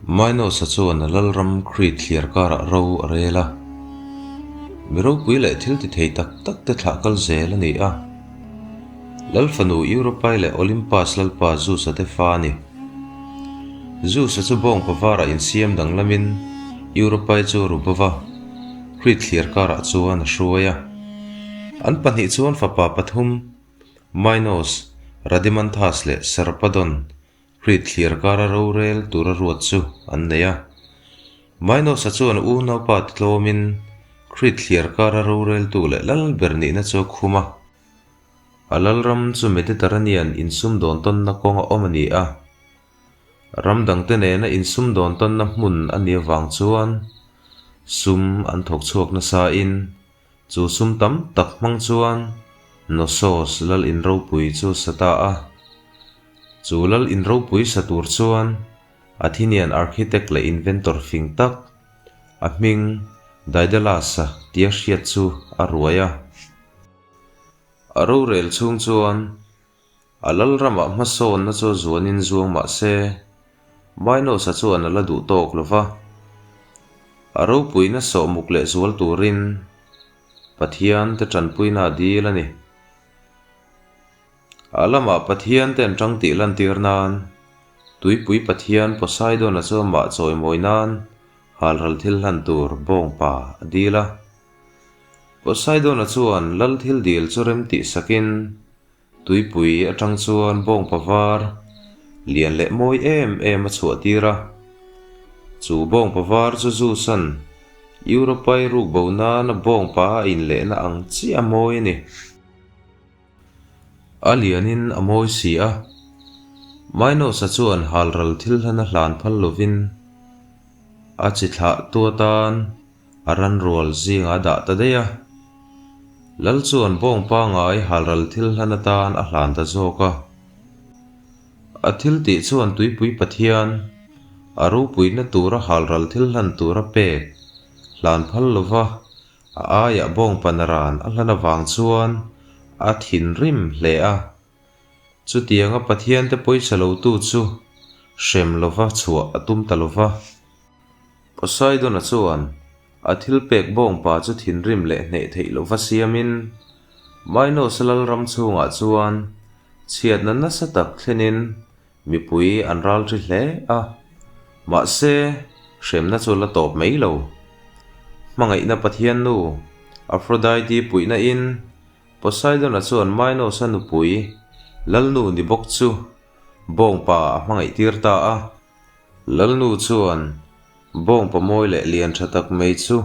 Minos-a chuan a lalram Crete thliar karah ro a rel a. Mi ropui leh thil ti thei tak tak te thlah kal zel a ni a. Lal fanu Europai leh Olympus lalpa Zeus-a te fa a ni. Zeus-a chu bawngpa varah insiam danglamin Europai chu a ru bo va, Crete thliar karah chuan a hruai a. An pahnih chuan fapa pathum, Minos, Rhadamanthus leh Sarpedon Crete thliar kara rorel tura ruat chu an nei a. Minos-a chuan unaupa ti tlawmin Crete thliar kara roreltu leh lal ber nihna chu a khum a. A lalram chu Mediterranean insumdawn tawnna kawnga awm a ni a. Ram dangte nena insumdawn tawnna hmun a nih avang chuan sum an thawk chhuak nasain Chu sum tam tak hmang chuan Knossos lal in ropui chu sa ta a. Chu lal in ropui sa tur chuan Athenian architect leh inventor fing tak, a hming Daedalus-a tia hriat chu a ruai a. A rorel chhung chuan A lalramah hmasawnna chu zuanin zuang mah se, Minos-a chuan a la duh tawk lo va. A ropuina sawhmuk leh zual turin Pathian te tanpuina a dil a ni. A lamah Pathian te an tang tih lantir nan Tuipui Pathian Poseidon-a chu amah chawimawi nan halral thil hlan tur bawngpa a dil a. Poseidon-a chuan lal thil dil chu rem tih sakin Tuipui atang chuan bawngpa var lian leh mawi em em a chhuah tir a. Chu bawngpa var chu Zeus-a'n Europai ruk bo nana bawngpa a inlehna ang chiah a mawi a ni. A lianin a mawi si a, Minos-a chuan halral thil hlan a hlan phal lovin a chi thlah tu atan A ran rual zingah a dah ta daih a. Lal chuan bawng pangai halral thil hlan atan a hlan ta zawk a. A thil tih chuan tuipui Pathian, a ropuina tura halral thil hlan tura pek hlan phal lova a aiah bawng panaran a hlan avang chuan a thinrim hle a. Chutianga Pathiante pawisa lotu chu hrem lova chhuah a tum ta lova. Poseidon-a chuan a thil pek bawngpa chu thinrim leh hneh theih lohva siamin Minos-a lalram chhungah chuan chhiatna nasa tak thlenin mipui an ral ṭhi hle a, mahse hremna chu la tawp mai lo. Hmangaihna Pathiannu Aphrodite puihna in Poseidon-a chuan Minos-a nupui lalnu ni bawk chu bawngpa a hmangaih tir ta a. Lalnu chuan bawngpa mawi leh lian tha tak mai chu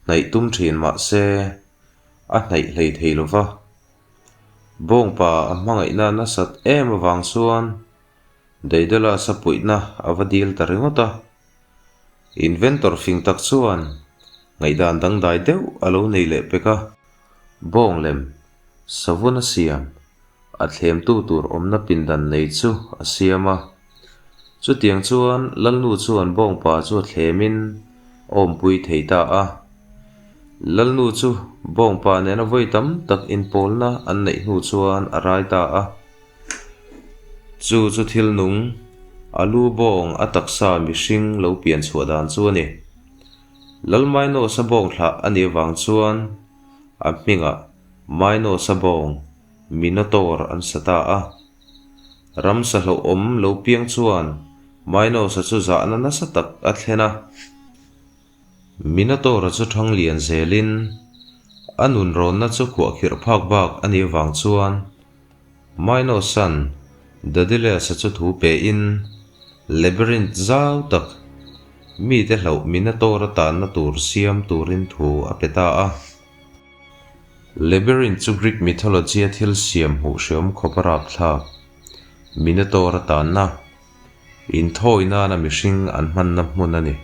hnaih tum thin mah se a hnaih hlei thei lo va. Bawngpa a hmangaihna nasat em avang chuan Daedalus a puihna a va dil ta ringawt a. Inventor fing tak chuan ngaihdan dangdai deuh a lo nei leh pek a. Bawng lem savun a siam A thlemtu tur awmna pindan nei chu a siam a. Chutiang chuan Lalnu chuan bawngpa chu a thlemin a awmpui thei ta a. Lalnu chu bawngpa nena vawi tam tak inpawlna an neih hnu chuan a rai ta a. Chu chu thil nung, a lu bawng a taksa mihring lo pian chhuah dan chu a ni. Lalmainosa bawng thlah a nih avang chuan a hmingah Mainosa bawng Minotaur an sa ta a. Ramsa hlauhawm lo piang chuan Minos-a chu zahna nasa tak a thlen a. Minotaur-a chu thang lian zelin a nun rawnna chu khuahkhirh phak bak a nih avang chuan Minos-a'n Daedalus-a chu thu pein labyrinth zau tak mite hlauh Minotaur-a tanna tur siam turin thu a pe ta a. Labyrinth chu Greek mythology-a thil siam hmuh hreawm khawp a rapthlak. Minotaur a tanna, inthawi nana mihring an hmanna hmun a ni.